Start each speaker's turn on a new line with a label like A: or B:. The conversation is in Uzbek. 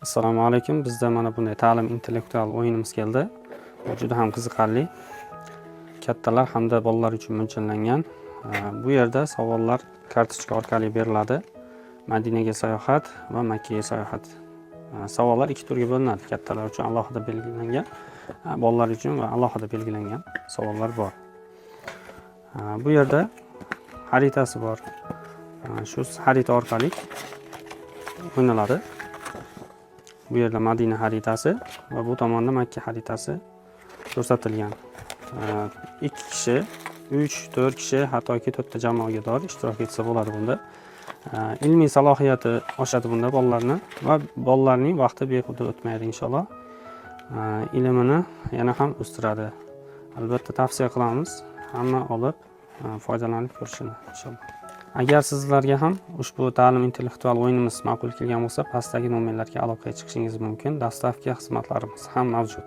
A: Assalomu alaykum. Bizda mana bunday ta'lim intellektual o'yinimiz keldi. Bu juda ham qiziqarli. Kattalar hamda bolalar uchun mo'ljallangan. Bu yerda savollar kartochka orqali beriladi. Madinaga sayohat va Makkaga sayohat. Savollar ikki turga bo'linadi. Kattalar uchun alohida belgilangan, bolalar uchun va alohida belgilangan savollar bor. Bu yerda xaritasi bor. Shu xarita orqali o'ynaladi. Bu yerda Madina xaritasi va bu tomonda Makka xaritasi ko'rsatilgan. Ikki kishi, uch, to'rt kishi, hattoki to'rtta jamoaga doir ishtirok etsa bo'ladi bunda. Ilmiy salohiyati oshadi bunda bolalarni va bolalarning vaqti behuda o'tmaydi, inshaalloh. Ilmini yana ham o'stiradi. Albatta tavsiya qilamiz, hamma olib foydalanib ko'rishini, inshaalloh. Agar sizlarga ham ushbu ta'lim intellektual o'yinimiz ma'qul kelgan bo'lsa, pastdagi nomerlarga aloqaga chiqishingiz mumkin. Доставка xizmatlarimiz ham mavjud.